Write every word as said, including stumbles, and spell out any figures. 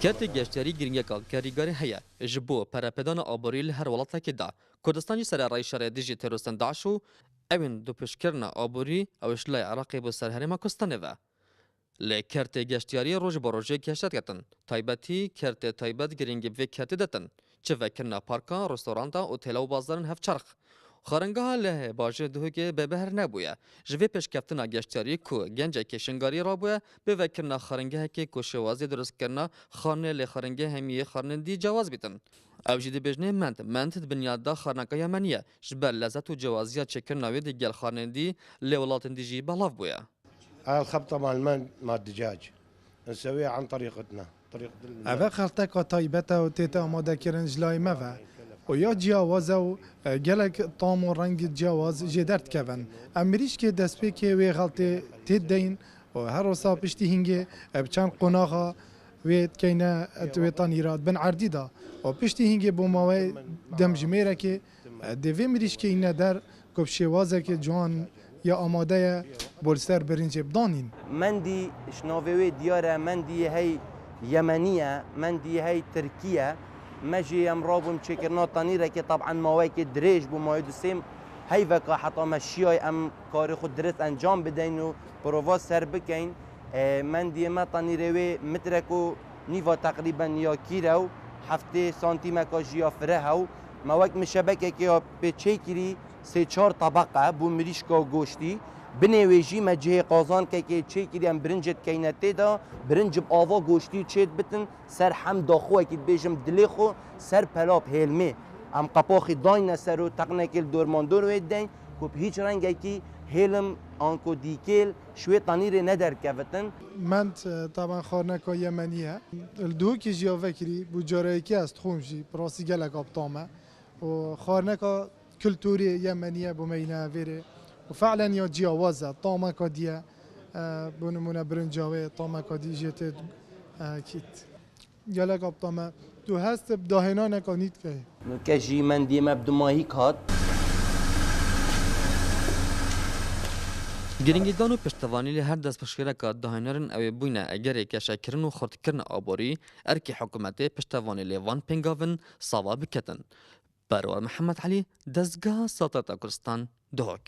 Kertê geştiyarî girîngiyeka kerîgarî heye ji bo perepêdana aborî li her welatekê de. Kurdistan jî sererayî şerê dijî teroristên DAIŞ û ew ên dûpişkirina aborî ew ji layê Iraqê bo ser Herêma Kurdistanê ve. Lê kertê geştiyariyê roj bi rojê geşt dikin. Taybetî kertê taybet girîngî bi vê kertê ditin. Çi vekirina parkan, restoranta, otela û bazarên hevçerx. Xwaringeha li bajêr Duhokê bêbehr nebûye. Ji vê pêşkeftina geştiyarî ku gencekî Şingarî rabûye, bi vekirina xwaringehekê ku şêwazê dirustkirina xwarinê lê xwaringehê hemî yê xwarinên dî cewaz bîtin. Ew jî dibêjinê mend, mend di binyada xwarineka Yemenî ye. Ji ber lezet û cewaziya çêkirina wê digel xwarinên dî lê welatên dî jî belav bûye. الخبطة مال من؟ مال الدجاج. نسويها عن طريقتنا، طريقة ال- Ev e xelteka taybet e û tête amadekirin ji layê me ve. Û ya ciyawaz e û, e, gelek tam û rengî ciyawaz jê derdikevin. Em mirîşkê destpêkê wê xeltê tê deyin û her wisa piştî hingê, e, bi çend qonaxa wê dikeyne, e, wê tanîra di bin erdî de. Û piştî hingê bo maweyê demjimêrekê, e, dê vê mirîşkê îne der ku bi şêwazeke ciwan ya amade ye bo li ser birincê bidanîn. Mendî ji navê wê diyar e, mendiyê hey Yemenî ye, mendiyê hey Tirkî ye. Me jî em rabûn çêkirina tanîrekê, teb'en maweyekê dirêj bû, mawê du sê heyveka heta me şiyay em karê xwe dirist encam bideyn û prova ser bikeyn. E, mendiyê me tanîrê wê mitrek û nîva teqrîben ya kîr e û heftê santîmeka jî ya fireh e û me wek mişebekekê ya pê çêkirî sê çar tebeq e bo mirîşka goştî. Binê wê jî me cihê qazankekê çêkirî, em birincê dikeyne tê de, birinc bi ava goştî çê dibitin, ser hem daxwekî dibêjim dilê xwe, ser pela bi hêlmê. Em qepaxî dayne ser û teqnekê li dormandor wê dideyn ku bi hîç rengekî hêlim anku dîkêl ji wê tanîrê nederkevitin. Mend, e, taban xwarineka Yemenî ye. Li Duhokê jî ya vekirî bû, careyekê ez dixwim jî, bi rastî gelek a bi tam e. Û xwarineka kulturê Yemenî ye, bo me îne vêrê. Û fe'len ya ciyawaz e, tameka dî ye. E, bo nimûne birinca wê tameka dî jê tê, e, kît. Gelek a bi tam e. Tu hest bi dahênaneka nî dikey. Nuke jî mendiyê me bi dumahîk hat. Girîngîdan û piştevanî li her destpêşxereka dahênerin ew ê bûyne egerê keşekirin û xurtkirina aborî, erkê hikûmetê piştevanî lê van pêngavin sava biketin. Perwer Mihemed Elî, Dezgeha Satelîta Kurdistan, Duhok.